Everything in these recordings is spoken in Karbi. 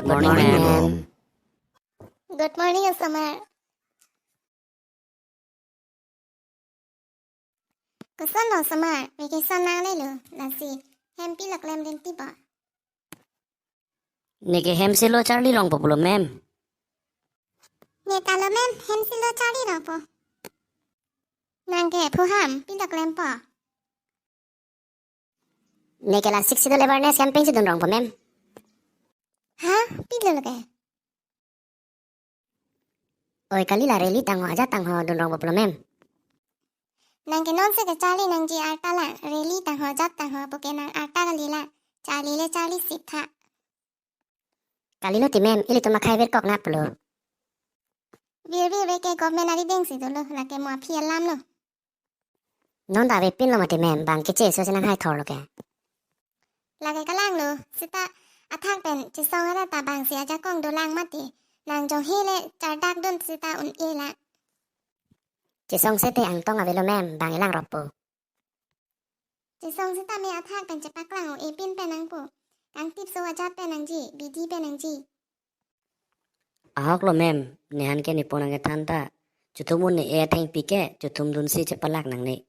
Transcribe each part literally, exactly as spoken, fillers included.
Good morning, ma'am. Good morning, osomar. Koson lo osomar, vacation nanglelo, lasi hem pilo klemdun tipo? Neke hem silo charli rongpo pulo, ma'am. Ne ta lo, ma'am, hem silo charli rongpo. Nangke phu hem pilo klempo? Neke la Six Schedule awareness campaign si dun rongpo, ma'am. Ha? Pilo lo ke? Oi, kali la rally tangho ajat tangho dun rongpo pulo, ma'am. Nangke non se kacharli nangji arta la rally tangho ajat tangho puke nang arta kali la. Charli le charli sitha. Kalilo ti, ma'am, ilitum akhai virkok na pulo. Vir vir ve ke government arideng si dolo, lake mo aphi alam lo. Non ta avepinlo mati, ma'am, bang keche so si nanghai thorlo ke. Lake kalang lo, seta athak pen chesong ada ta bang si ajakong dolang mati. Nang jong hele chardak dun seta un-e la. Chesong sete angtong avelo, ma'am, bang elang rokpo. Chesong seta me athak pen chepaklang o, epin pen nangpo. Kangtip so ajat pen nangji, bidi pen nangji. Ahok lo, ma'am, nephan ke nepon nangkethan ta. Chothum un-e athengpi ke, chothum dunsi chepalak nangne.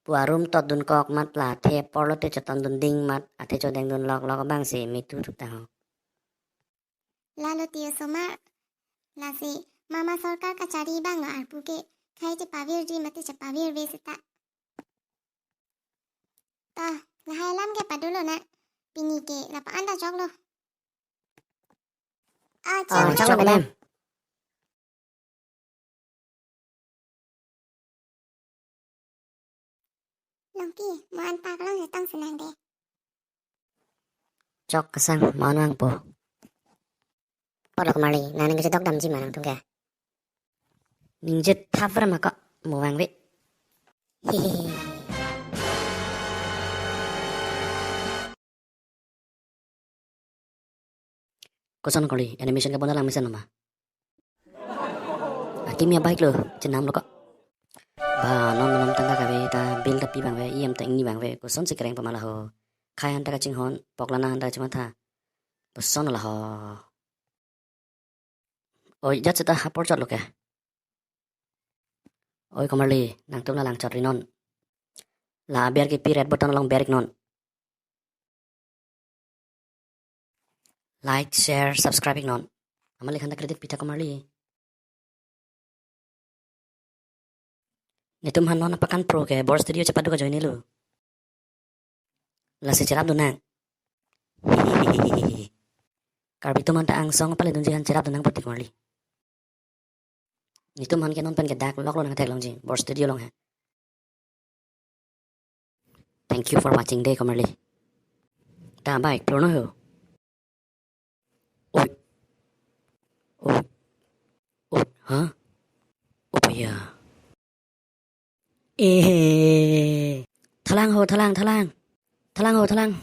Pu arum tot dunkok mat la athe porlo te choton dun ding mat, athe chodeng dun loklok abang si me tu thup tangho. Lalo ti osomar, lasi mama sorkar kachari bang lo arpu ke, khei chepavirji mate chepavirve seta. Ta, lahai alam ke padolo na, pini ke lapu-an ta choklo. Ah, ah, choklo, choklo, madam. Madam. Longki, mo-an paklong setong senang de. Chok kesang, mo-an vangpo. Potlo Komarli, nang ningje dok damji ma nangtum ke? Ningje thap ver ma ko, mo vangve. Koson Komarli, animation ke bonta lang mesen ma? Akimi abike lo, chenam lo ko. Ba, non malom tangka kave ta bill ta pi bang ve, E M ta ingni bang ve, koson si kereng pamala ho. Khai han ta kachinghon, pokla na han ta kachimatha. Koson la ho. Oi, jat seta apor chot lo ke. Oi Komarli, nangtum la lang chot ri non. La aber kipi red button along ber ik non. Like, share, subscribe ik non. Amat le han ta credit pitha Komarli. Netum han non apakan pro ke Bor Studio chepadu ka join lo. Lasi cherap dun nang. Karbi atum han ta angsong pale dunji han cherap dun nang poti Komarli. Netum han ke non pen ke dak lok lo nang theklongji, Bor Studio along he. Thank you for watching de Komarli. Ta bike pro no ho. Oi. Oi. Oi, ha? Oi, ya. Eh. Thalang ho, thalang, thalang. Thalang ho, thalang.